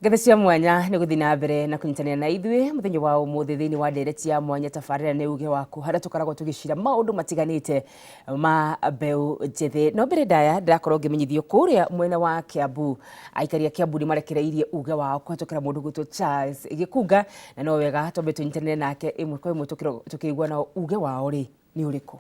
Ngatho cia mwanya nĩ gũthiĩ na mbere na kũnyitanĩra na ithuĩ mũthenya wa ũmũthĩ thĩinĩ wa ndereti ya mwanya tabarĩra nĩ uge waku, harĩa tũkoragwo tũgĩcira maũndũ matiganĩte ma mbeũ njĩthĩ. No mbere ndaya ndĩrakorwo ngĩmenyithio kũrĩa mwena wa Kiambu, aikari a Kiambu nĩ marekereirie uge wao kũhetũkĩra mũndũ gwĩtwo Charles Gĩkunga, na no wega twambe tũnyitanĩre nake ĩmwe kwa ĩmwe tũkĩigua nao uge wao rĩ nĩ ũrĩkũ.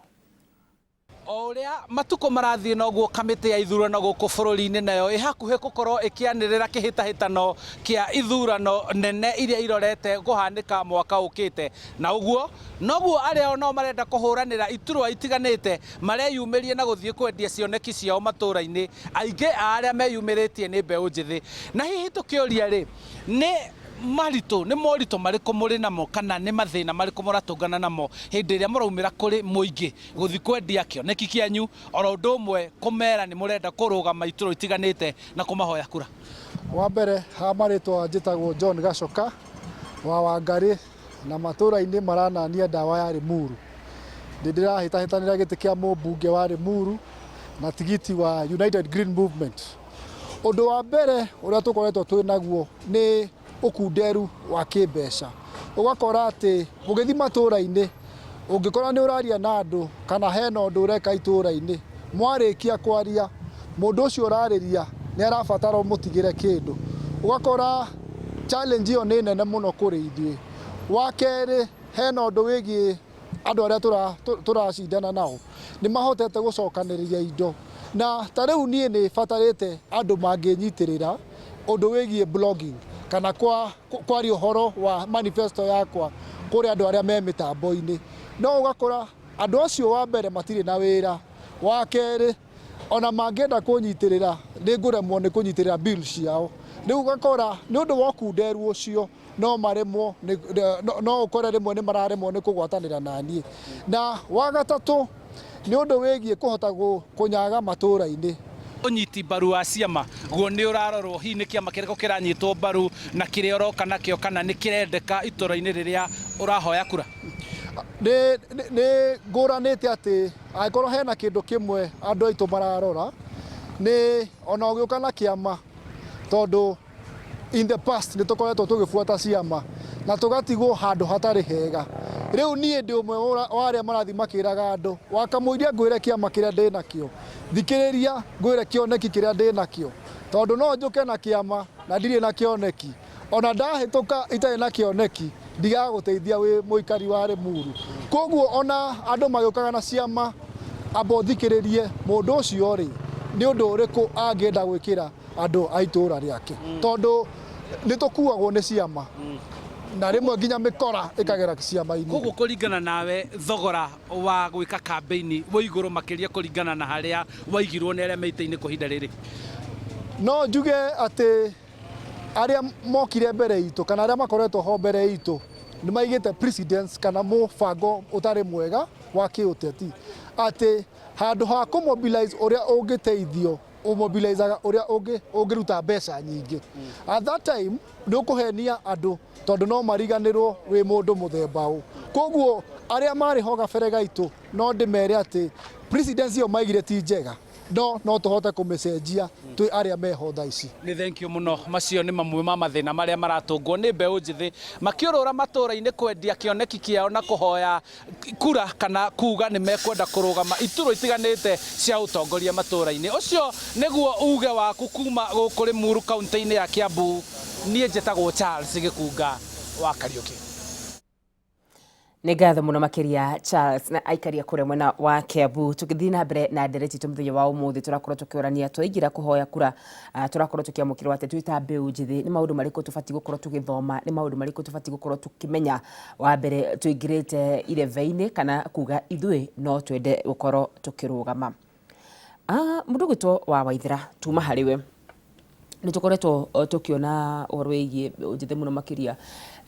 O ũrĩa matukũ marathiĩ noguo kamĩtĩ ya ithurano gũkũ bũrũri-inĩ nayo ĩ hakuhĩ gũkorwo ĩkĩanĩrĩra kĩhĩtahĩtano kĩa ithurano nene iria irorete kũhanĩka mwaka ũkĩte. Na ũguo noguo arĩa onao marenda kũhũranĩra iturwa itiganĩte mareyumĩria na gũthiĩ kwendia cioneki ciao matũra-inĩ. Aingĩ a arĩa meyumĩrĩtie nĩ mbeũ njĩthĩ. Na hihi tũkĩũria rĩ, nĩ maritũ, nĩ moritũ marĩkũ mũrĩ namo kana nĩ mathĩna marĩkũ mũratũngana namo hĩndĩ ĩrĩa mũraumĩra kũrĩ mũingĩ gũthiĩ kwendia kĩoneki kĩanyu oro ũndũ ũmwe kũmera nĩ mũrenda kũrũgama itũra itiganĩte na kũmahoya kura? Wa mbere ha marĩtwa njĩtagwo John Gacoka wa Wangarĩ na matũra-inĩ maranania ndawa ya Limuru. Nĩ ndĩrahĩtahĩtanĩra gĩtĩ kĩa mũmbunge wa Limuru na tigiti wa United Green Movement. Ũndũ wa mbere ũrĩa tũkoretwo twĩ naguo nĩ ũkunderu wa kĩmbeca. Ũgakora atĩ ũgĩthiĩ matũra-inĩ, ũngĩkora nĩ ũraria na andũ kana hena ũndũ ũreka itũra-inĩ, mwarĩkia kwaria, mũndũ ũcio ũrarĩria nĩ arabatara ũmũtigĩre kĩndũ. Ũgakora challenge ĩyo nĩ nene mũno kũrĩ ithuĩ. Wa kerĩ, hena ũndũ wĩgiĩ andũ arĩa tũracindana nao, nĩ mahotete gũcokanĩrĩria indo. Na ta rĩu niĩ nĩ batarĩte andũ mangĩnyitĩrĩra ũndũ wĩgiĩ blogging kana kwaria ũhoro wa manifesto yakwa kũrĩ andũ arĩa me mĩtambo-inĩ. No ũgakora andũ acio wa mbere matirĩ na wĩra, wa kerĩ ona mangĩenda kũnyitĩrĩra nĩ ngũremwo nĩ kũnyitĩrĩra bill ciao. Rĩu ũgakora nĩ ũndũ wa ũkunderu ũcio no maremwo, no ũkore rĩmwe nĩ mararemwo nĩ kũgwatanĩra na niĩ. Na wa gatatũ nĩ ũndũ wĩgiĩ kũhota kũnyaga matũra-inĩ. Ũnyiti mbaru wa ciama guo nĩ ũrarorwo, hihi nĩ kĩama kĩrĩkũ kĩranyitwo mbaru na kĩrĩa ũroka nakĩo kana nĩ kĩrendeka itũra-inĩ rĩrĩa ũrahoya kura? Nĩ ngũranĩte atĩ angĩkorwo hena kĩndũ kĩmwe andũ aitũ mararora nĩ ona ũgĩũka na kĩama, tondũ in the past nĩ tũkoretwo tũgĩbuata ciama na tũgatigwo handũ hatarĩ hega. Rĩu niĩ ndĩ ũmwe wa arĩa marathiĩ makĩraga andũ, wakamũiria ngwĩre kĩama kĩrĩa ndĩ nakĩo, thikĩrĩria ngwĩre kĩoneki kĩrĩa ndĩ nakĩo, tondũ no njũke na kĩama na ndirĩ na kĩoneki. Ona ndahĩtũka itarĩ na kĩoneki ndigagũteithia wĩ mũikari wa Limuru. Koguo ona andũ magĩũkaga na ciama, amba ũthikĩrĩrie mũndũ ũcio rĩ, nĩ ũndũ ũrĩkũ angĩenda gwĩkĩra andũ a itũra rĩake, tondũ nĩ tũkuagwo nĩ ciama na rĩmwe nginya mĩkora ĩkagera ciama-inĩ. Koguo kũringana nawe thogora wa gwĩka kambĩini wĩ igũrũ makĩria kũringana na harĩa waigirwo nĩ arĩa me itĩ-inĩ kwa ihinda rĩrĩ? No njuge atĩ arĩa mokire mbere itũ kana arĩa makoretwo ho mbere itũ nĩ maigĩte precedence kana mũbango ũtarĩ mwega wa kĩũteti, atĩ handũ ha kũ mobilize ũrĩa ũngĩteithio, ũmobilizaga ũrĩa ũngĩruta mbeca nyingĩ. At that time nĩ ũkũhenia andũ tondũ no mariganĩrwo wĩ mũndũ mũthemba ũ. Koguo arĩa marĩ ho gabere gaitũ no ndĩmere atĩ precedence ĩyo maigire ti njega, no no tũhote kũmĩcenjia twĩ arĩa meho thaa ici. Nĩ thengiũ mũno. Macio nĩ mamwe ma mathĩna marĩa maratũngwo nĩ mbeũ njĩthĩ makĩũrũra matũra-inĩ kwendia kĩoneki kĩao na kũhoya kura kana kuga nĩ mekwenda kũrũgama iturwa itiganĩte cia ũtongoria matũra-inĩ. Ũcio nĩguo uge waku kuma gũkũ Limuru kaunti-inĩ ya Kiambu. Niĩ njĩtagwo Charles Gĩkunga wa Kariũki. Nĩ ngatho mũno makĩria Charles na aikari a kũrĩa mwena wa Kiambu. Tũgĩthiĩ na mbere na ndereti itũ mũthenya wa ũmũthĩ, tũrakorwo tũkĩũrania twaingĩra kũhoya kura, tũrakorwo tũkĩamũkĩrwo atĩ twĩ ta mbeũ njĩthĩ, nĩ maũndũ marĩkũ tũbatiĩ gũkorwo tũgĩthoma, nĩ maũndũ marĩkũ tũbatiĩ gũkorwo tũkĩmenya wa mbere tũingĩrĩte irebe-inĩ kana kuga ithuĩ no twende gũkorwo tũkĩrũgama. Mũndũ ũgwĩtwo wa Waithera, tuma harĩ we. Nĩ tũkoretwo tũkĩona ũhoro wĩgiĩ mbeũ njĩthĩ mũno makĩria,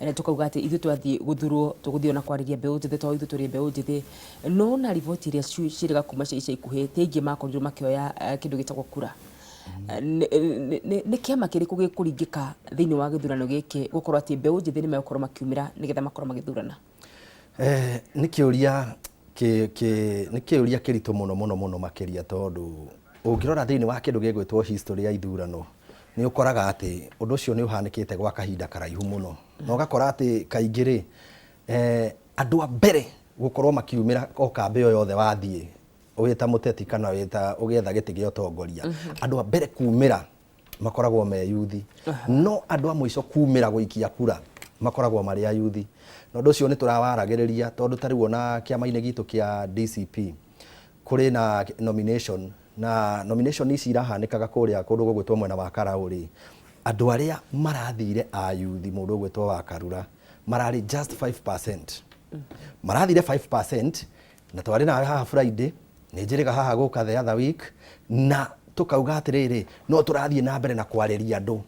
na tũkauga atĩ ithuĩ twathiĩ gũthurwo tũgũthiĩ ona kwarĩria mbeũ njĩthĩ tondũ ithuĩ tũrĩ mbeũ njĩthĩ. No na riboti iria ciĩrĩga kuma cia ica ikuhĩ, ti aingĩ makorirwo makĩoya kĩndũ gĩtagwo kura. Nĩ kĩama kĩrĩkũ gĩkũringĩka thĩinĩ wa gĩthurano gĩkĩ gũkorwo atĩ mbeũ njĩthĩ nĩ megũkorwo makiumĩra nĩgetha makorwo magĩthurana? Nĩ kĩũria nĩ kĩũria kĩritũ mũno mũno mũno makĩria, tondũ ũngĩrora thĩinĩ wa kĩndũ gĩgwĩtwo history ya ithurano, Nĩ ũkoraga atĩ ũndũ ũcio nĩ ũhanĩkĩte gwa kahinda karaihu mũno, na ũgakora atĩ kaingĩ rĩ, andũ a mbere gũkorwo makiumĩra o kambĩ o yothe wathiĩ wĩta mũteti kana wĩta ũgĩetha gĩtĩ gĩa ũtongoria, andũ a mbere kumĩra makoragwo me yuthi, no andũ a mũico kumĩra gũikia kura makoragwo marĩ ayuthi. Na ũndũ ũcio nĩ tũrawaragĩrĩria, tondũ ta rĩu ona kĩama-inĩ gitũ kĩa DCP kũrĩ na nomination, na nomination ici irahanĩkaga kũrĩa kũndũ gũgwĩtwo mwena wa Karaũ rĩ, andũ arĩa marathire ayuthi mũndũ ũgwĩtwo wa Karura mararĩ just 5%, marathire 5%. Na twarĩ nawe haha Friday, nĩ njĩrĩga haha gũka the other week, na tukauga atĩrĩrĩ, no tũrathiĩ na mbere na kwarĩria andũ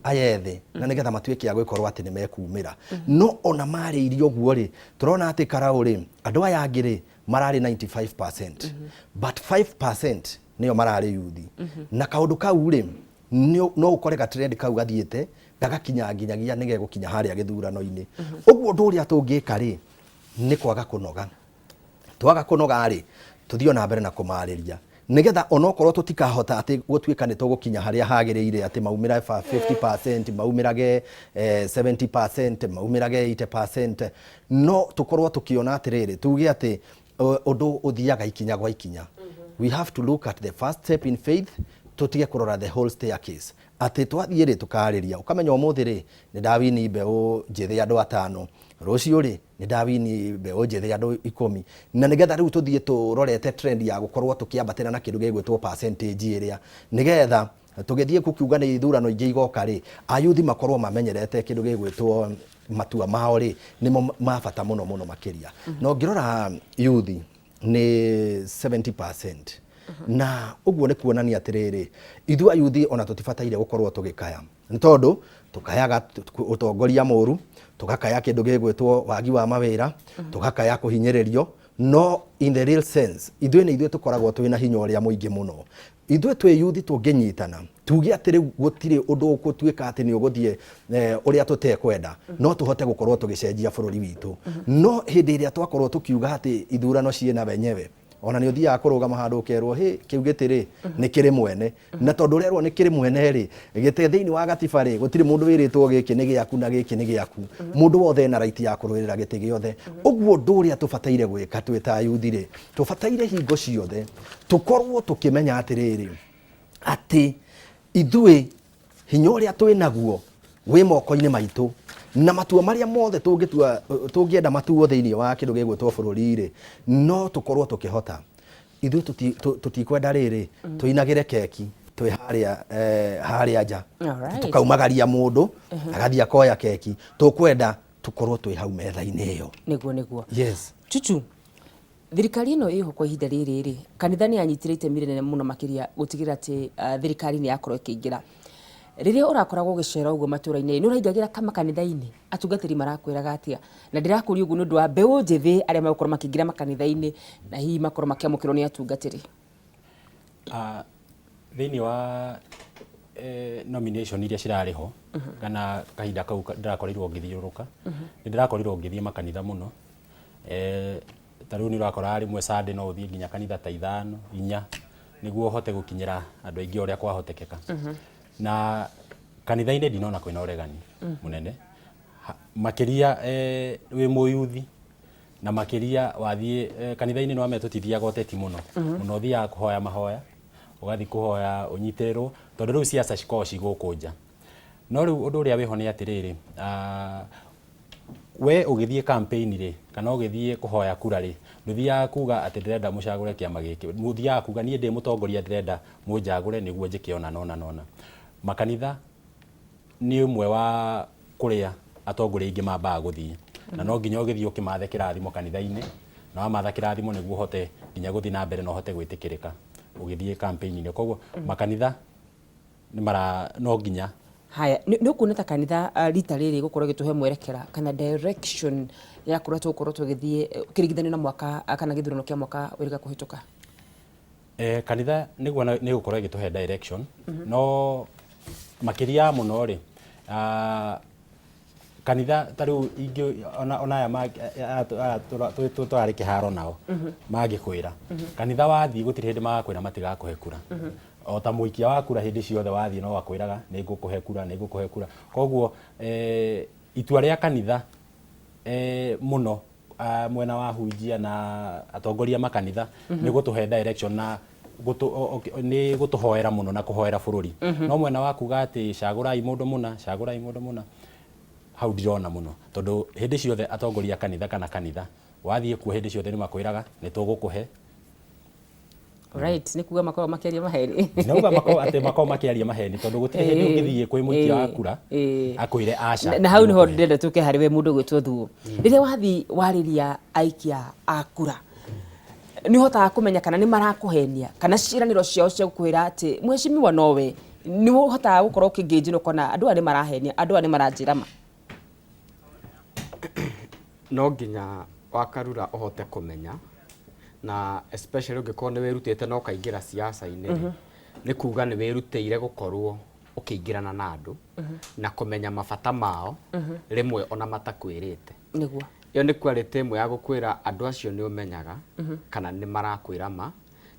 aya ethĩ na nĩgetha matuĩke a gũkorwo atĩ nĩ mekumĩra. No ona marĩirie ũguo rĩ, tũrona atĩ Karaũ rĩ, andũ aya angĩ rĩ mararĩ 95%, but 5% nĩo mararĩ yuthi. Na kaũndũ kau rĩ, no ũkore ga trend kau gathiĩte gagakinya nginyagia nĩ gegũkinya harĩa gĩthurano-inĩ. Ũguo ũndũ ũrĩa tũngĩka rĩ, nĩ kwaga kũnoga. Twaga kũnoga rĩ, tũthiĩ na mbere na kũmarĩria, nigetha onokorwo tũtikahota atĩ gũtuĩka nĩ tũgũkinya harĩa hagĩrĩire, atĩ maumĩra 50%, maumĩrage 70%, maumĩrage 80%, no tũkorwo tũkĩona atĩrĩrĩ, tuge atĩ ũndũ ũthiaga ikinya gwa ikinya. We have to look at the first step in faith, tũtige kũrora the whole staircase. Atĩ twathiĩ rĩ, tũkarĩria, ũkamenya ũmũthĩ rĩ, nĩ ndawini mbeũ njĩthĩ andũ atano, rũciũ rĩ, nĩ ndawini mbeũ njĩthĩ andũ 10, na nĩgetha rĩu tũthiĩ tũrorete trend ya gũkorwo tũkĩambatĩra na kĩndũ gĩgwĩtwo percentage ĩrĩa, nĩgetha tũgĩthiĩ gũkiuga nĩ ithurano ingĩ igoka rĩ, ayuthi makorwo mamenyerete kĩndũ gĩgwĩtwo matua mao rĩ, nĩmo ma bata mũno mũno makĩria. Na ũngĩrora yuthi nĩ 70%, na ũguo nĩ kuonania atĩrĩrĩ, ithuĩ ayuthi ona tũtibataire gũkorwo tũgĩkaya, nĩ tondũ tũkayaga ũtongoria mũru, tũgakaya kĩndũ gĩgwĩtwo wagi wa mawĩra, tũgakaya kũhinyĩrĩrio, no in the real sense ithuĩ nĩ ithuĩ tũkoragwo twĩna hinya ũrĩa mũingĩ mũno. Ithuĩ twĩ yuthi tũngĩnyitana, tuge atĩ rĩu gũtirĩ ũndũ ũgũtuĩka atĩ nĩ ũgũthiĩ ũrĩa tũtekwenda, no tũhote gũkorwo tũgĩcenjia bũrũri witũ. No hĩndĩ ĩrĩa twakorwo tũkiuga atĩ ithurano ciĩna wenyewe, ona nĩ ũthiaga kũrũgama handũ ũkerwo hĩ, kĩu gĩtĩ rĩ, nĩ kĩrĩ mwene, na tondũ ũrerwo nĩ kĩrĩ mwene rĩ, gĩtĩ thĩinĩ wa gatiba rĩ, gũtirĩ mũndũ wĩrĩtwo gĩkĩ nĩ gĩaku na gĩkĩ nĩ gĩaku. Mũndũ wothe ena right ya kũrũĩrĩra gĩtĩ gĩothe. Ũguo ũndũ ũrĩa tũbataire gwĩka twĩ ta ayuthi rĩ, tũbataire hingo ciothe tũkorwo tũkĩmenya atĩrĩrĩ, atĩ ithuĩ hinya ũrĩa twĩ naguo wĩ moko-inĩ maitũ, na matua marĩa mothe tũngĩtua, tũngĩenda matuo thĩinĩ wa kĩndũ gĩgwĩtwo bũrũri rĩ, no tũkorwo tũkĩhota. Ithuĩ tũtikwenda rĩrĩ tũinagĩre keki twĩ harĩa harĩa nja, tũkaumagaria mũndũ agathiĩ akoya keki. Tũkwenda tũkorwo twĩ hau metha-inĩ ĩyo. Nĩguo, nĩguo. Yes. Chuchu, thirikari ĩno ĩho kwa ihinda rĩrĩ rĩ, kanitha nĩ yanyitire itemi rĩnene mũno makĩria gũtigĩrĩra atĩ thirikari nĩ yakorwo ĩkĩingĩra. Rĩrĩa ũrakoragwo ũgĩcera ũguo matũra-inĩ, nĩ ũraingagĩra makanitha-inĩ, atungatĩri marakwĩraga atĩa? Na ndĩrakũria ũguo nĩ ũndũ wa mbeũ njĩthĩ arĩa megũkorwo makĩingĩra makanitha-inĩ na hihi makorwo makĩamũkĩrwo nĩ atungatĩri. Thĩinĩ wa nomination iria cirarĩ ho, kana kahinda kau ndĩrakorirwo ngĩthiũrũrũka, nĩ ndĩrakorirwo ngĩthiĩ makanitha mũno. Ta rĩu nĩ ũrakora rĩmwe Sunday no ũthiĩ nginya kanitha ta 5, 4, nĩguo ũhote gũkinyĩra andũ aingĩ ũrĩa kwahotekeka. Na kanitha-inĩ ndinona kwĩna ũregani mũnene, makĩria wĩ mũyuthi, na makĩria wathiĩ kanitha-inĩ nĩ wamenya tũtithiaga ũteti mũno mũno, ũthiaga kũhoya mahoya, ũgathiĩ kũhoya ũnyitĩrĩrwo, tondũ rĩu siasa cikoragwo ci gũkũ nja. No rĩu ũndũ ũrĩa wĩho nĩ atĩrĩrĩ, we ũgĩthiĩ campaign rĩ, kana ũgĩthiĩ kũhoya kura rĩ, ndũthiaga kuga atĩ ndĩrenda mũcagũre kĩama gĩkĩ, mũthiaga kuga niĩ ndĩ mũtongoria, ndĩrenda mũnjagũre nĩguo njĩke ona nona nona. Makanitha nĩ ũmwe wa kũrĩa atongoria aingĩ mambaga gũthiĩ, na no nginya ũgĩthiĩ ũkĩmathe kĩrathimo kanitha-inĩ, na wamatha kĩrathimo nĩguo ũhote nginya gũthiĩ na mbere na ũhote gwĩtĩkĩrĩka ũgĩthiĩ campaign-inĩ. Koguo makanitha nĩ mara no nginya. Haya, nĩ ũkuona ta kanitha rita rĩrĩ gũkorwo ĩgĩtũhe mwerekera kana direction ya kũrĩa tũgũkorwo tũgĩthiĩ ũkĩringithania na mwaka kana gĩthurano kĩa mwaka wĩrĩga kũhĩtũka? Kanitha nĩguo nĩ gũkorwo ĩgĩtũhe direction, no makĩria mũno rĩ, Kanitha ta rĩu ingĩ ona aya aya tũrarĩ kĩharo nao mangĩkwĩra kanitha wathiĩ gũtirĩ hĩndĩ magakwĩra matigakũhe kura. O ta mũikia wa kura hĩndĩ ciothe wathiĩ no akwĩraga nĩ ngũkũhe kura, nĩ ngũkũhe kura. Koguo itua rĩa kanitha mũno mwena wa hunjia na atongoria makanitha nĩ gũtũhe direction na nĩ gũtũhoera mũno na kũhoera bũrũri. No mwena wa kuga atĩ cagũrai mũndũ mũna, cagũrai mũndũ mũna, hau ndirona mũno, tondũ hĩndĩ ciothe atongoria kanitha kana kanitha wathiĩ kuo hĩndĩ ciothe nĩ makwĩraga nĩ tũgũkũhe. Right, nĩ kuga makoragwo makĩaria maheni. Ndinauga atĩ makoragwo makĩaria maheni, tondũ gũtirĩ hĩndĩ ũngĩthiĩ kwĩ mũikia wa kura akwĩre aca. Na hau niho ndĩrenda tũke harĩ we mũndũ ũgwĩtwo Thuo. Rĩrĩa wathiĩ warĩria aikia a kura, nĩ ũhotaga kũmenya kana nĩ marakũhenia kana ciĩranĩro ciao cia gũkwĩra atĩ mheshimiwa nowe, nĩ ũhotaga gũkorwo ũkĩngĩnjĩra ũkona andũ aya nĩ marahenia, andũ aya nĩ maranjĩra ma? No nginya wakarura ũhote kũmenya, na especially ũngĩkorwo nĩ wĩrutĩte na ũkaingĩra siasa-inĩ rĩ, nĩ kuga nĩ wĩrutĩire gũkorwo ũkĩingĩrana na andũ na kũmenya mabata mao rĩmwe ona matakwĩrĩte. Ĩyo nĩ quality ĩmwe ya gũkwĩra andũ acio nĩ ũmenyaga kana nĩ marakwĩra ma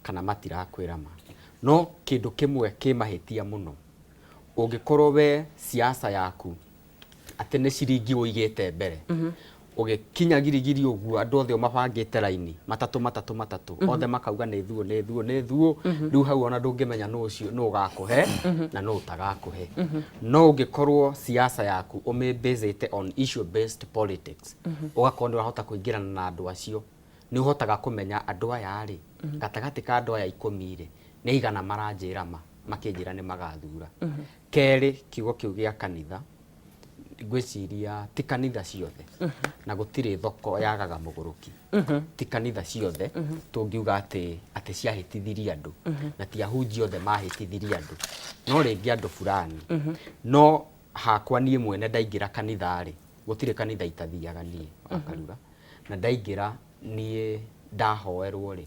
kana matirakwĩra ma. No kĩndũ kĩmwe kĩ mahĩtia mũno, ũngĩkorwo we siasa yaku atĩ nĩ ciringi ũigĩte mbere, ũgĩkinya girigiri ũguo andũ othe ũmabangĩte raini matatũ matatũ matatũ, othe makauga nĩ thuo nĩ thuo nĩ thuo, rĩu hau ona ndũngĩmenya nũ ũcio nũ ũgakũhe na nũ ũtagakũhe. No ũngĩkorwo siasa yaku ũmĩbasĩte on issue based politics, ũgakorwo nĩ ũrahota kũingĩrana na andũ acio, nĩ ũhotaga kũmenya andũ aya rĩ, gatagatĩ ka andũ aya 10 rĩ, nĩ aigana maranjĩra ma makĩnjĩra nĩ magathura. Kerĩ, kiugo kĩu gĩa kanitha, ngwĩciria ti kanitha ciothe, na gũtirĩ thoko yagaga mũgũrũki. Ti kanitha ciothe tũngiuga atĩ ciahĩtithirie andũ, na ti ahunjia othe mahĩtithirie andũ, no rĩngĩ andũ fulani. No hakwa niĩ mwene ndaingĩra kanitha rĩ, gũtirĩ kanitha itathiaga niĩ wakarura, na ndaingĩra niĩ ndahoerwo rĩ,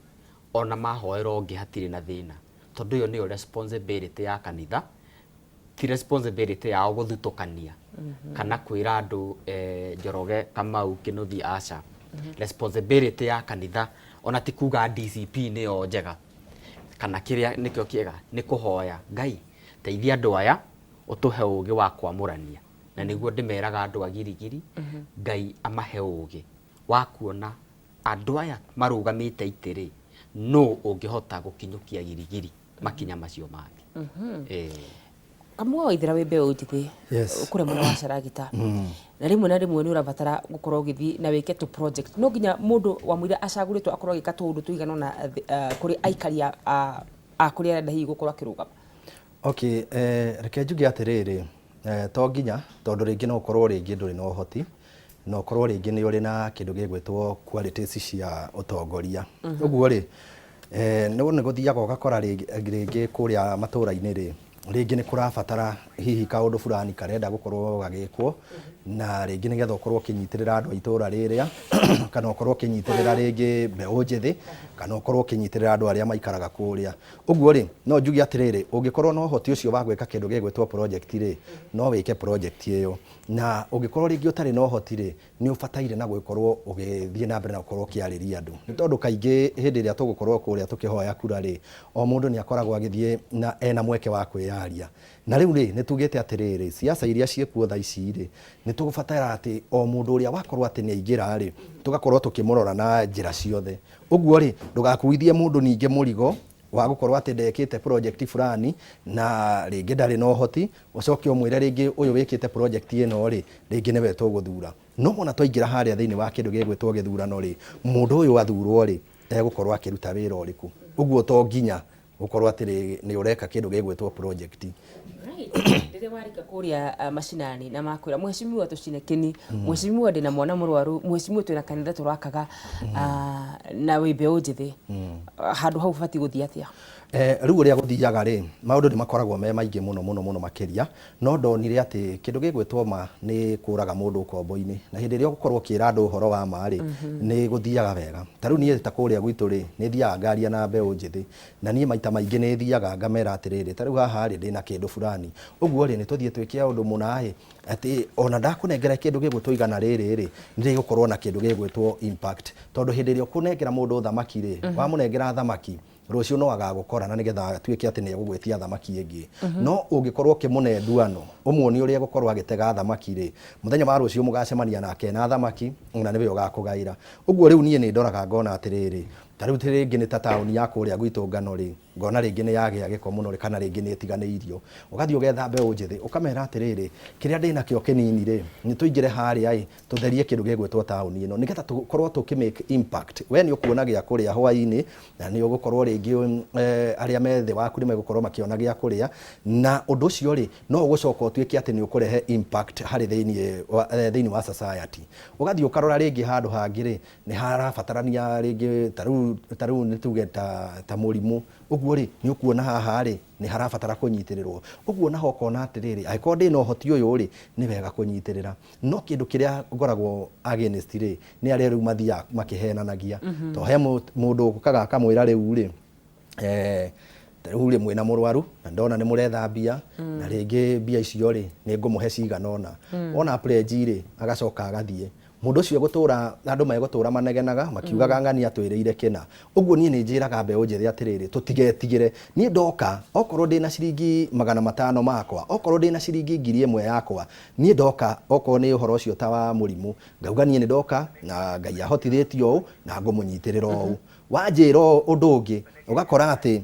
ona mahoera ũngĩ hatirĩ na thĩna, tondũ ĩyo nĩyo responsibility ya kanitha, ti responsibility yao gũthutũkania kana kwĩra andũ Njoroge, Kamau, Kĩnuthia, aca. Responsibility ya kanitha ona ti kuga DCP nĩyo njega kana kĩrĩa nĩkĩo kĩega, nĩ kũhoya Ngai teithia andũ aya ũtũhe ũgĩ wa kwamũrania, na nĩguo ndĩmeraga andũ a Girigiri, Ngai amahe ũgĩ wa kuona andũ aya marũgamĩte itĩ rĩ, nũ ũngĩhota gũkinyũkia Girigiri makinya macio mangĩ. Kamwe wa ithira wĩ mbeũ njĩthĩ kũrĩa mwena wa Caragita, na rĩmwe na rĩmwe nĩ ũrabatara gũkorwo ũgĩthiĩ na wĩke tũ project, no nginya mũndũ wa mũira acagũrĩtwo akorwo agĩka tũũndũ tũigana ũna kũrĩ aikari a kũrĩa arenda hihi gũkorwo akĩrũgama. Okay, reke njuge atĩrĩrĩ, to nginya, tondũ rĩngĩ no ũkorwo rĩngĩ ndũrĩ na ũhoti, na ũkorwo rĩngĩ nĩ ũrĩ na kĩndũ gĩgwĩtwo qualities cia ũtongoria. Ũguo rĩ, no nĩ gũthiaga ũgakora rĩngĩ kũrĩa matũra-inĩ rĩ, rĩngĩ nĩ kũrabatara hihi kaũndũ fulani karenda gũkorwo gagĩkwo, na rĩngĩ nĩgetha ũkorwo ũkĩnyitĩrĩra andũ a itũra rĩrĩa, kana ũkorwo ũkĩnyitĩrĩra rĩngĩ mbeũ njĩthĩ, kana ũkorwo ũkĩnyitĩrĩra andũ arĩa maikaraga kũrĩa. Ũguo rĩ, no njuge atĩrĩrĩ, ũngĩkorwo na ũhoti ũcio wa gwĩka kĩndũ gĩgwĩtwo project rĩ, no wĩke project ĩyo. Na ũngĩkorwo rĩngĩ ũtarĩ na ũhoti rĩ, nĩ ũbataire na gũkorwo ũgĩthiĩ na mbere na gũkorwo ũkĩarĩria andũ. Nĩ tondũ kaingĩ hĩndĩ ĩrĩa tũgũkorwo kũrĩa tũkĩhoya kura rĩ, o mũndũ nĩ akoragwo agĩthiĩ na ena mweke wa kwĩyaria. Na rĩu rĩ, nĩ tugĩte atĩrĩrĩ, siasa iria ciĩkuo thaa ici rĩ, nĩ tũgũbatara atĩ o mũndũ ũrĩa wakorwo atĩ nĩ aingĩra rĩ, tũgakorwo tũkĩmũrora na njĩra ciothe. Ũguo rĩ, ndũgakuithie mũndũ ningĩ mũrigo wa gũkorwo atĩ ndekĩte project fulani na rĩngĩ ndarĩ na ũhoti, ũcoke ũmwĩre rĩngĩ ũyũ wĩkĩte project ĩno rĩ, rĩngĩ nĩwe tũgũthura. No ona twaingĩra harĩa thĩinĩ wa kĩndũ gĩgwĩtwo gĩthurano rĩ, mũndũ ũyũ athurwo rĩ, egũkorwo akĩruta wĩra ũrĩkũ? Ũguo to nginya gũkorwo atĩ nĩ ũreka kĩndũ gĩgwĩtwo project. Rĩrĩa warika kũrĩa macinani na makwĩra mheshimiwa tũcine kĩni, mheshimiwa ndĩna mwana mũrwaru, mheshimiwa twĩna kanitha tũrakaga, na wĩ mbeũ njĩthĩ, handũ hau ũbatiĩ gũthiĩ atĩa? Rĩu ũrĩa gũthiaga rĩ, maũndũ nĩ makoragwo me maingĩ mũno mũno mũno makĩria, no ndonire atĩ kĩndũ gĩgwĩtwo ma nĩ kũraga mũndũ ũkombo-inĩ, na hĩndĩ ĩrĩa ũgũkorwo ũkĩra andũ ũhoro wa ma rĩ, nĩ gũthiaga wega. Ta rĩu niĩ ta kũrĩa gwitũ rĩ, nĩ thiaga ngaria na mbeũ njĩthĩ, na niĩ maita maingĩ nĩ thiaga ngamera atĩrĩrĩ, ta rĩu haha rĩ, ndĩna kĩndũ fulani, ũguo rĩ, nĩ tũthiĩ twĩke ũndũ mũna ĩ, atĩ ona ndakũnengera kĩndũ gĩgwĩtwo igana rĩrĩ rĩ, nĩ rĩgũkorwo na kĩndũ gĩgwĩtwo impact. Tondũ hĩndĩ ĩrĩa ũkũnengera mũndũ thamaki rĩ, wamũnengera thamaki, rũciũ no agagũkora na nĩgetha atuĩke atĩ nĩ egũgwĩtia thamaki ĩngĩ. No ũngĩkorwo ũkĩmũne nduano, ũmuonie ũrĩa egũkorwo agĩtega thamaki rĩ, mũthenya wa rũciũ mũgacemania nake ena thamaki na nĩwe ũgakũgaĩra. Ũguo rĩu niĩ nĩ ndoraga ngona atĩrĩrĩ, ta rĩu rĩngĩ nĩ ta taũni ya kũrĩa gwitũ Ngano rĩ, ngona rĩngĩ nĩ yagĩa gĩko mũno rĩ, kana rĩngĩ nĩ ĩtiganĩirio. Ũgathiĩ ũgetha mbeũ njĩthĩ, ũkamera atĩrĩrĩ, kĩrĩa ndĩnakĩo kĩnini rĩ, nĩ tũingĩre harĩa ĩ, tũtherie kĩndũ gĩgwĩtwo taũni ĩno, nĩgetha tũkorwo tũkĩ make impact. We nĩ ũkuona gĩa kũrĩa hwaĩ-inĩ, na nĩ ũgũkorwo rĩngĩ arĩa me thĩ waku nĩ megũkorwo makĩona gĩa kũrĩa, na ũndũ ũcio rĩ, no ũgũcoka ũtuĩke atĩ nĩ ũkũrehe impact harĩ thĩinĩ wa society. Ũgathiĩ ũkarora rĩngĩ handũ hangĩ rĩ, nĩ harabatarania rĩngĩ ta rĩu nĩ tuge ta mũrimũ, ũguo rĩ, nĩ ũkuona haha rĩ, nĩ harabatara kũnyitĩrĩrwo. Ũguo naho ũkona atĩrĩrĩ, angĩkorwo ndĩna ũhoti ũyũ rĩ, nĩ wega kũnyitĩrĩra. No kĩndũ kĩrĩa ngoragwo against rĩ, nĩ arĩa rĩu mathiaga makĩhenanagia. To he mũndũ ũkaga akamwĩra rĩu rĩ, rĩu rĩ mwĩna mũrwaru na ndona nĩ mũretha mbia, na rĩngĩ mbia icio rĩ, nĩ ngũmũhe cigana ũna. Wona pledge rĩ, agacoka agathiĩ. Mũndũ ũcio egũtũra, andũ megũtũra manegenaga, makiugaga ng'ania atwĩrĩire kĩna. Ũguo niĩ nĩ njĩraga mbeũ njĩthĩ atĩrĩrĩ, tũtigetigĩre. Niĩ ndoka, okorwo ndĩna ciringi 500 makwa, okorwo ndĩna ciringi 1000 yakwa, niĩ ndoka, okorwo nĩ ũhoro ũcio ta wa mũrimũ, ngauga niĩ nĩ ndoka, na Ngai ahotithĩtie ũũ, na ngũmũnyitĩrĩra ũũ. Wanjĩra ũndũ ũngĩ, ũgakora atĩ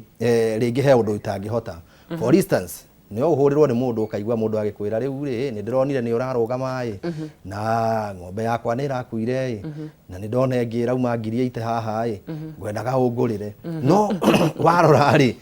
rĩngĩ he ũndũ itangĩhota. For instance, no ũhũrĩrwo nĩ mũndũ ũkaigua mũndũ agĩkwĩra rĩu rĩ, nĩ ndĩronire nĩ ũrarũgama ĩ, na ng'ombe yakwa nĩ ĩrakuire ĩ, na nĩ ndona ĩngĩ ĩrauma 80,000 haha ĩ, ngwendaga ũngũrĩre. No warora rĩ,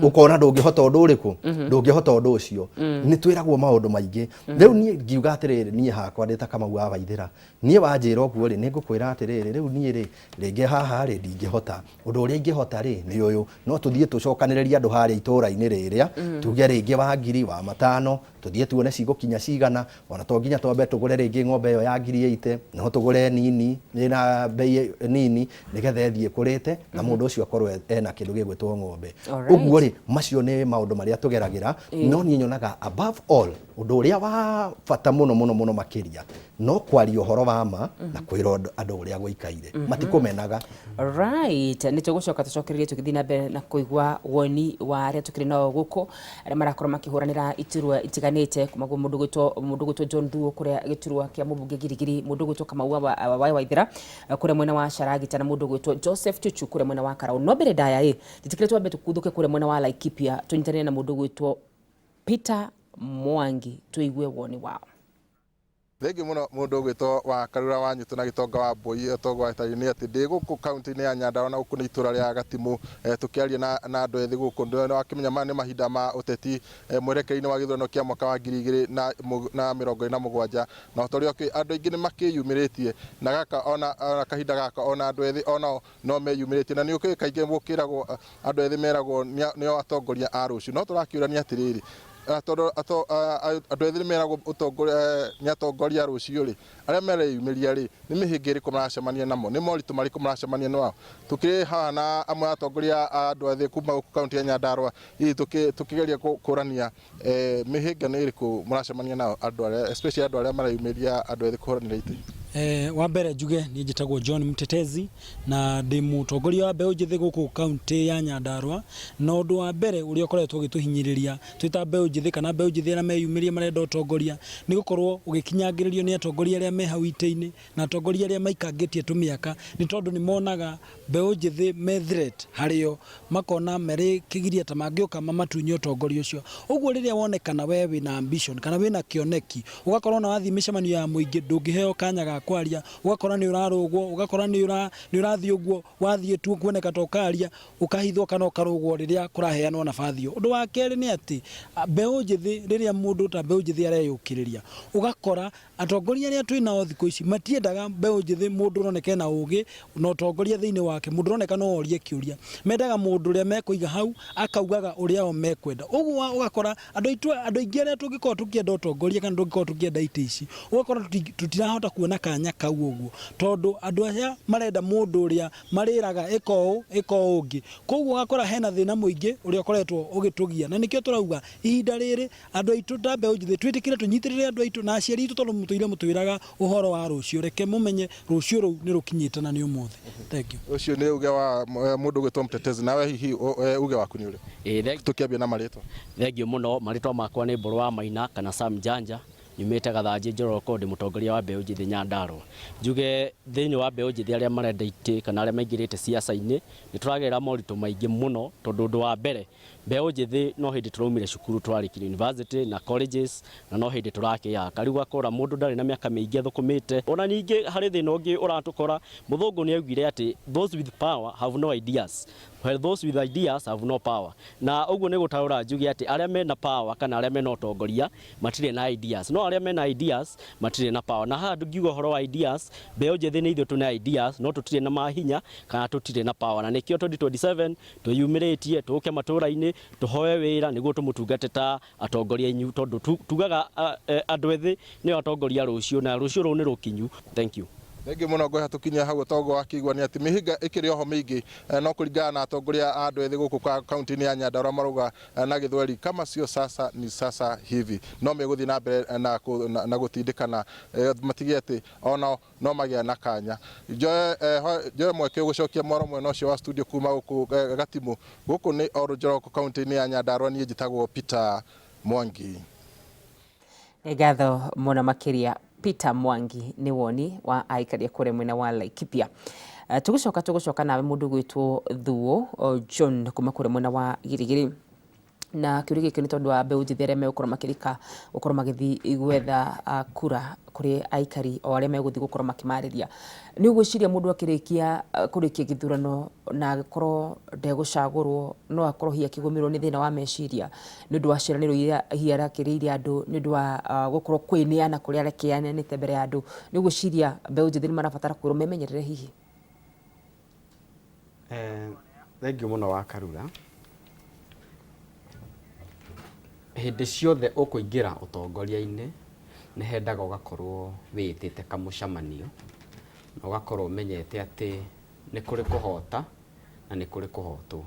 ũkona ndũngĩhota ũndũ ũrĩkũ, ndũngĩhota ũndũ ũcio. Nĩ twĩragwo maũndũ maingĩ. Rĩu niĩ ngiuga atĩrĩrĩ, niĩ hakwa ndĩ ta Kamau wa Waithĩra, niĩ wanjĩra ũguo rĩ, nĩ ngũkwĩra atĩrĩrĩ, rĩu niĩ rĩ, rĩngĩ haha rĩ, ndingĩhota. Ũndũ ũrĩa ingĩhota rĩ, nĩ ũyũ, no tũthiĩ tũcokanĩrĩrie andũ harĩa itũũra-inĩ rĩrĩa, tuge rĩngĩ wa ngiri, wa matano, tũthiĩ tuone cigũkinya cigana, ona to nginya twambe tũgũre rĩngĩ ng'ombe ĩyo ya 80,000, no tũgũre nini, ĩna bei nini, nĩgetha ĩthiĩ ĩkũrĩte, na mũndũ ũcio akorwo ena kĩndũ gĩgwĩtwo ng'ombe. Ũguo rĩ, macio nĩ maũndũ marĩa tũgeragĩra, no niĩ nyonaga above all, ũndũ ũrĩa wa bata mũno mũno mũno makĩria, no kwaria ũhoro wa ma na kwĩra andũ ũrĩa gũikaire. Matikũmenaga. Right, nĩ tũgũcoka tũcokererie tũgĩthiĩ na mbere na kũigua woni wa arĩa tũkĩrĩ nao gũkũ, arĩa marakorwo makĩhũranĩra iturwa itiganĩte, kuma gwĩ mũndũ ũgwĩtwo John Thuo kũrĩa gĩturwa kĩa mũmbunge Girigiri, mũndũ ũgwĩtwo Kamau wa Waithera kũrĩa mwena wa Sharagita, na mũndũ ũgwĩtwo Joseph Chuchu kũrĩa mwena wa Karau. No mbere ndaya ĩ, njĩtĩkĩre twambe tũkuthũke kũrĩa mwena wa Laikipia, tũnyitanĩre na mũndũ ũgwĩtwo Peter Mwangi tũigue woni wao. Thengiũ mũno mũndũ ũgwĩtwo wa Karura wa Nyutu na Gĩtonga wa Mbũi toguo agĩtarĩria nĩ atĩ ndĩ gũkũ kaunti-inĩ ya Nyandarua na gũkũ nĩ itũra rĩa Gatimũ, tũkĩaria na andũ ethĩ gũkũ. Nĩ wakĩmenya maya nĩ mahinda ma ũteti mwerekera-inĩ wa gĩthurano kĩa mwaka wa 2027, na ota ũrĩa ũkĩũĩ andũ aingĩ nĩ makĩyumĩrĩtie na gaka ona kahinda gaka ona andũ ethĩ onao no meyumĩrĩtie, na nĩ ũkĩũĩ kaingĩ gũkĩragwo andũ ethĩ meragwo nĩo atongoria a rũciũ, no tũrakĩũrania atĩrĩrĩ, tondũ andũ ethĩ nĩ meragwo nĩ atongoria a rũciũ rĩ, arĩa mareyumĩria rĩ, nĩ mĩhĩnga ĩrĩkũ maracemania namo, nĩ moritũ marĩkũ maracemania nao? Tũkĩrĩ haha na amwe a atongoria a andũ ethĩ kuma gũkũ kaunti ya Nyandarua, hihi tũkĩgeria kũrania mĩhĩnga nĩ ĩrĩkũ mũracemania nayo andũ arĩa, especially andũ arĩa mareyumĩria andũ ethĩ kũhũranĩra itĩ? Wa mbere njuge niĩ njĩtagwo John Mtetezi na ndĩ mũtongoria wa mbeũ njĩthĩ gũkũ kaunti ya Nyandarua, na ũndũ wa mbere ũrĩa ũkoretwo ũgĩtũhinyĩrĩria twĩ ta mbeũ njĩthĩ kana mbeũ njĩthĩ arĩa meyumĩria marenda ũtongoria nĩ gũkorwo ũgĩkinyangĩrĩrio nĩ atongoria arĩa me hau itĩ-inĩ na atongoria arĩa maikangĩtie tũmĩaka, nĩ tondũ nĩ monaga mbeũ njĩthĩ me threat harĩ o, makona marĩ kĩgiria ta mangĩũka mamatunye ũtongoria ũcio. Ũguo rĩrĩa wonekana we wĩna ambition kana wĩna kĩoneki, ũgakorwo ona wathiĩ mĩcemanio ya mũingĩ ndũngĩheo kanya ga kwaria, ũgakora nĩ ũrarũgwo, ũgakora nĩ ũrathiĩ ũguo, wathiĩ tu kuoneka ta ũkaria, ũkahithwo kana ũkarũgwo rĩrĩa kũraheanwo nabathi ĩyo. Ũndũ wa kerĩ nĩ atĩ mbeũ njĩthĩ, rĩrĩa mũndũ ta mbeũ njĩthĩ areyũkĩrĩria, ũgakora atongoria arĩa twĩ nao thikũ ici matiendaga mbeũ njĩthĩ, mũndũ ũroneka ena ũgĩ na ũtongoria thĩinĩ wake, mũndũ ũroneka no orie kĩũria. Mendaga mũndũ ũrĩa mekũiga hau akaugaga ũrĩa o mekwenda. Ũguo ũgakora andũ aitũ, andũ aingĩ arĩa tũngĩkorwo tũkĩenda ũtongoria kana tũngĩkorwo tũkĩenda itĩ ici, ũgakora tũtirahota kuona kanya kau ũguo, tondũ andũ aya marenda mũndũ ũrĩa marĩraga ĩka ũũ, ĩka ũũ ũngĩ. Koguo ũgakora hena thĩna mũingĩ ũrĩa ũkoretwo ũgĩtũgia, na nĩkĩo tũrauga ihinda rĩrĩ andũ aitũ ta mbeũ njĩthĩ twĩtĩkĩre tũnyitĩrĩre andũ aitũ na aciari aitũ, tondũ mũtũire mũtwĩraga ũhoro wa rũciũ, reke mũmenye rũciũ rũu nĩ rũkinyĩte na nĩ ũmũthĩ. Thank you. Ũcio nĩ uge wa mũndũ ũgwĩtwo Mtetezi. Nawe hihi uge waku nĩ ũrĩkũ? Ĩĩ. Tũkĩambia na marĩtwa. Thengiũ mũno. Marĩtwa makwa nĩ Mbũrũ wa Maina kana Sam Janja, nyumĩte Gathanjĩ Njoroko, ndĩ mũtongoria wa mbeũ njĩthĩ Nyandarũa. Njuge thĩinĩ wa mbeũ njĩthĩ arĩa marenda itĩ kana arĩa maingĩrĩte siasa-inĩ, nĩ tũragerera moritũ maingĩ mũno, tondũ ũndũ wa mbere, mbeũ njĩthĩ no hĩndĩ tũraumire cukuru, tũrarĩkirie university na colleges, na no hĩndĩ tũrakĩyaka. Rĩu ũgakora mũndũ ndarĩ na mĩaka mĩingĩ athũkũmĩte. Ona ningĩ harĩ thĩna ũngĩ ũratũkora, mũthũngũ nĩ augire atĩ those with power have no ideas, while those with ideas have no power. Na ũguo nĩ gũtaũra njuge atĩ arĩa mena power kana arĩa mena ũtongoria matirĩ na ideas, no arĩa mena ideas matirĩ na power. Na haha ndingiuga ũhoro wa ideas, mbeũ njĩthĩ nĩ ithuĩ tũna ideas, no tũtirĩ na mahinya kana tũtirĩ na power. Na nĩkĩo 2027 twĩyumĩrĩtie tũke matũra-inĩ tũhoe wĩra nĩguo tũmũtungate ta atongoria inyu, tondũ tugaga andũ ethĩ nĩo atongoria rũciũ, na rũciũ rũu nĩ rũkinyu. Thank you. Thengiũ mũno. Ngweha tũkinyia hau ũtongo wa kĩigua nĩ atĩ mĩhĩnga ĩkĩrĩ oho mĩingĩ, no kũringana na atongoria a andũ ethĩ gũkũ kaunti-inĩ ya Nyandarua marauga na Gĩthweri, kama sio sasa ni sasa hivi, no megũthiĩ na mbere na gũtindĩkana matige atĩ onao no magĩa na kanya. Njoe mweke gũcokia mwaro mwena ũcio wa studio kuma gũkũ Gatimu. Gũkũ nĩ Ol Njoroko, kaunti-inĩ ya Nyandarua. Niĩ njĩtagwo Peter Mwangi. Nĩ ngatho mũno makĩria, Peter Mwangi, nĩ woni wa aikaria kũrĩa mwena wa Laikipia. Tũgũcoka nawe mũndũ gwĩtwo Thuo John kuma kũrĩa mwena wa Girigiri, na kĩũria gĩkĩ nĩ tondũ wa mbeũ njĩthĩ arĩa megũkorwo makĩrika gũkorwo magĩthiĩ gwetha kura kũrĩ aikari o arĩa megũthiĩ gũkorwo makĩmarĩria. Nĩ ũgwĩciria mũndũ akĩrĩkia kũrĩkia gĩthurano na agĩkorwo ndegũcagũrwo, no akorwo hihi akĩgũmĩrwo nĩ thĩna wa meciria nĩ ũndũ wa ciĩranĩro iria hihi arakĩrĩire andũ, nĩ ũndũ wa gũkorwo kwĩneana kũrĩa arekĩanĩte mbere ya andũ? Nĩ ũgwĩciria mbeũ njĩthĩ nĩ marabatara kwĩrwo memenyerere hihi? Thengiũ mũno wa Karura. Hĩndĩ ciothe ũkũingĩra ũtongoria-inĩ, nĩ hendaga ũgakorwo wĩĩtĩte kamũcemanio na ũgakorwo ũmenyete atĩ nĩ kũrĩ kũhota na nĩ kũrĩ kũhotwo,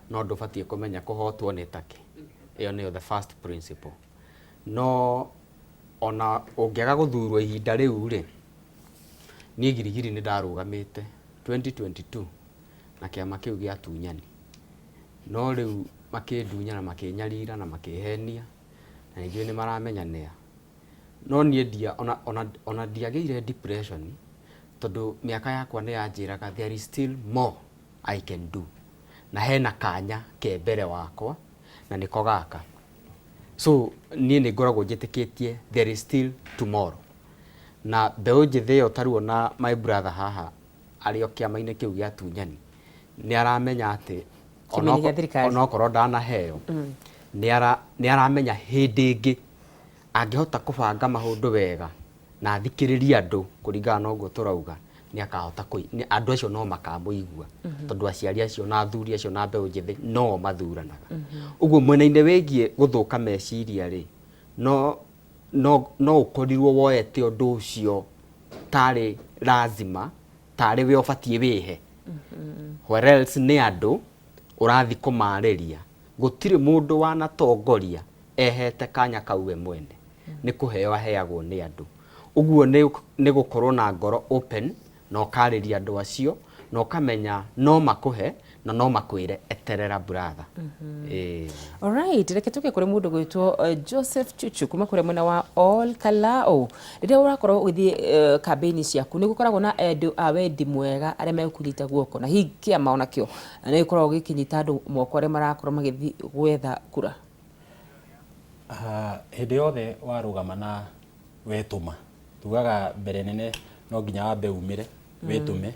no ndũbatiĩ kũmenya kũhotwo nĩ takĩ. Ĩyo nĩyo the first principle. No ona ũngĩaga gũthurwo ihinda rĩu rĩ, niĩ Girigiri nĩ ndarũgamĩte 2022 na kĩama kĩu gĩa Tunyani, no rĩu makĩndunya na makĩnyarira na makĩhenia, na ningĩ nĩ maramenya nĩa. No niĩ ndia ona, ona, ona ndiagĩire depression, tondũ mĩaka yakwa nĩ yanjĩraga there is still more I can do, na hena kanya ke mbere wakwa na nĩko gaka. So niĩ nĩ ngoragwo njĩtĩkĩtie there is still tomorrow. Na mbeũ njĩthĩ ĩyo, tarĩu ona my brother haha arĩ o kĩama-inĩ kĩu gĩa Tunyani, nĩ aramenya atĩ Kĩmĩnĩ gĩa thirikari. Onokorwo ndanaheo, nĩ aramenya hĩndĩ ĩngĩ angĩhota kũbanga maũndũ wega na athikĩrĩrie andũ kũringana na ũguo tũrauga, nĩ akahota andũ acio no makamũigua, tondũ aciari acio na athuri acio na mbeũ njĩthĩ no mathuranaga. Ũguo mwena-inĩ wĩgiĩ gũthũka meciria rĩ, no ũkorirwo woete ũndũ ũcio tarĩ lazima, tarĩ we ũbatiĩ wĩhe, whereas nĩ andũ ũrathiĩ kũmarĩria. Gũtirĩ mũndũ wanatongoria ehete kanya kau we mwene, nĩ kũheo aheagwo nĩ andũ. Ũguo nĩ gũkorwo na ngoro open na ũkarĩria andũ acio na ũkamenya no makũhe na no makwĩre eterera, brother. Ĩĩ. Alright, reke tuke kũrĩ mũndũ gwĩtwo Joseph Chuchu kuma kũrĩa mwena wa Ol Kalou. Rĩrĩa ũrakorwo ũgĩthiĩ kambĩini ciaku, nĩ gũkoragwo na andũ a wendi mwega arĩa megũkũnyita guoko, na hihi kĩama onakĩo nĩ gĩkoragwo gĩkĩnyita andũ moko arĩa marakorwo magĩthiĩ gwetha kura? Hĩndĩ yothe warũgama na wetũma, tugaga mbere nene No nginya wambe umĩre wĩtũme.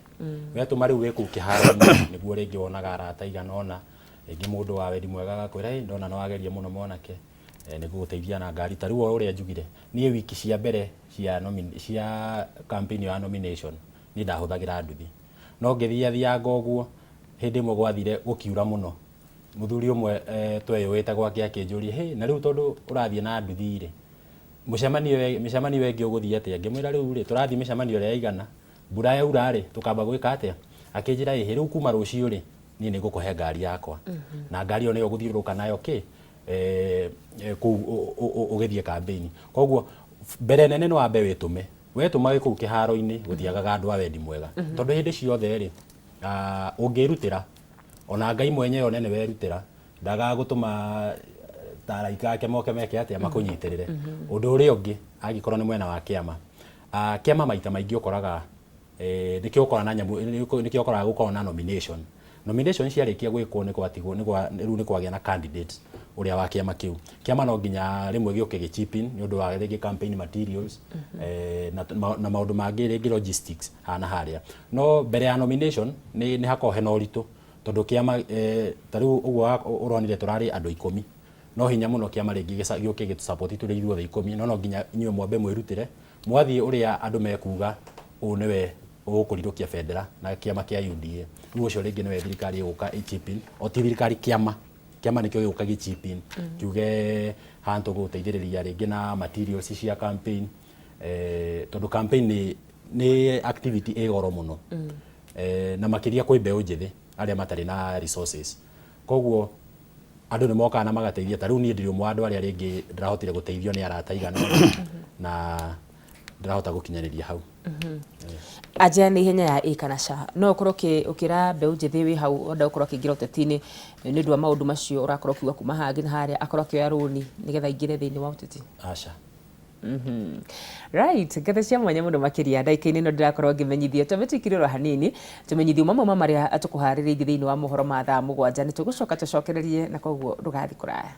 Wetũma rĩu wĩ kũu kĩharo-inĩ nĩguo rĩngĩ wonaga arata aigana ũna, rĩngĩ mũndũ wa wendi mwega agakwĩra ĩ ndona nĩ wageria mũno mwanake, nĩ ngũgũteithia na ngari. Ta rĩu o ũrĩa njugire, niĩ wiki cia mbere cia cia campaign ĩyo ya nomination niĩ ndahũthagĩra nduthi. No ngĩthiathianga ũguo, hĩndĩ ĩmwe gwathire gũkiura mũno, mũthuri ũmwe tweyũĩte gwake akĩnjũria, hĩ na rĩu tondũ ũrathiĩ na nduthi rĩ, mũcemanio mĩcemanio ĩyo ĩngĩ ũgũthiĩ atĩa? Ngĩmwĩra rĩu rĩ, tũrathiĩ mĩcemanio ĩrĩa ĩigana, mbura yaura rĩ, tũkamba gwĩka atĩa? Akĩnjĩra ĩhĩ, rĩu kuma rũciũ rĩ, niĩ nĩ ngũkũhe ngari yakwa. Na ngari ĩyo nĩyo ũgũthiũrũrũka nayo kĩ, kũu ũgĩthiĩ kambĩini. Koguo mbere nene nĩ wambe wĩtũme. Wetũma wĩ kũu kĩharo-inĩ gũtiagaga andũ a wendi mwega. Tondũ hĩndĩ ciothe rĩ, ũngĩrutĩra, ona Ngai mwenyewe one nĩ werutĩra, ndagaga gũtũma ta araika ake moke meke atĩa, makũnyitĩrĩre. Ũndũ ũrĩa ũngĩ, angĩkorwo nĩ mwena wa kĩama, kĩama maita maingĩ ũkoraga nĩkĩo ũkoraga na nyamũ, nĩkĩo ũkoraga gũkoragwo na nomination. Nomination ciarĩkia gwĩkwo nĩ gwatigwo, nĩ kwa, rĩu nĩ kwagĩa na candidate ũrĩa wa kĩama kĩu. Kĩama no nginya rĩmwe gĩũke gĩ chip in nĩ ũndũ wa rĩngĩ campaign materials na na maũndũ mangĩ rĩngĩ logistics haha na harĩa. No mbere ya nomination nĩ nĩ hakoragwo hena ũritũ tondũ kĩama ta rĩu ũguo ũronire tũrarĩ andũ ikũmi. No hinya mũno kĩama rĩngĩ gĩũke gĩtũ support tũrĩ ithuothe ikũmi no no nginya inyuĩ mwambe mwĩrutĩre Mwathiĩ ũrĩa andũ mekuga ũũ nĩwe ũgũkũrirũkia bendera na kĩama kĩa UDA. Rĩu ũcio rĩngĩ nĩwe thirikari ĩgũka ĩ chip in. O ti thirikari kĩama. Kĩama nĩkĩo gĩgũka gĩ chip in. Kiuge haha nĩ tũgũgũteithĩrĩria rĩngĩ na materials cia campaign. Tondũ campaign nĩ nĩ activity ĩ goro mũno. Na makĩria kwĩ mbeũ njĩthĩ arĩa matarĩ na resources. Koguo andũ nĩ mokaga na magateithia ta rĩu niĩ ndĩrĩ ũmwe wa andũ arĩa rĩngĩ ndĩrahotire gũteithio nĩ arata aigana ũna na ndĩrahota gũkinyanĩria hau. Anja nĩ ihenya ya ĩ kana ca. No ũkorwo ũkĩra mbeũ njĩthĩ wĩ hau ũrenda gũkorwo akĩingĩra ũteti-inĩ nĩ ũndũ wa maũndũ macio ũrakorwo ũkiuga kuma haha nginya harĩa akorwo akĩoya rũni nĩgetha aingĩre thĩinĩ wa ũteti? Aca. Right, ngatho cia mwanya mũno makĩria ndagĩka-inĩ ĩno ndĩrakorwo ngĩmenyithio twambe tũikire oro hanini tũmenyithio mamwe ma marĩa tũkũharĩrĩirie thĩinĩ wa mohoro ma thaa mũgwanja nĩ tũgũcoka tũcokererie na koguo ndũgathiĩ kũraya.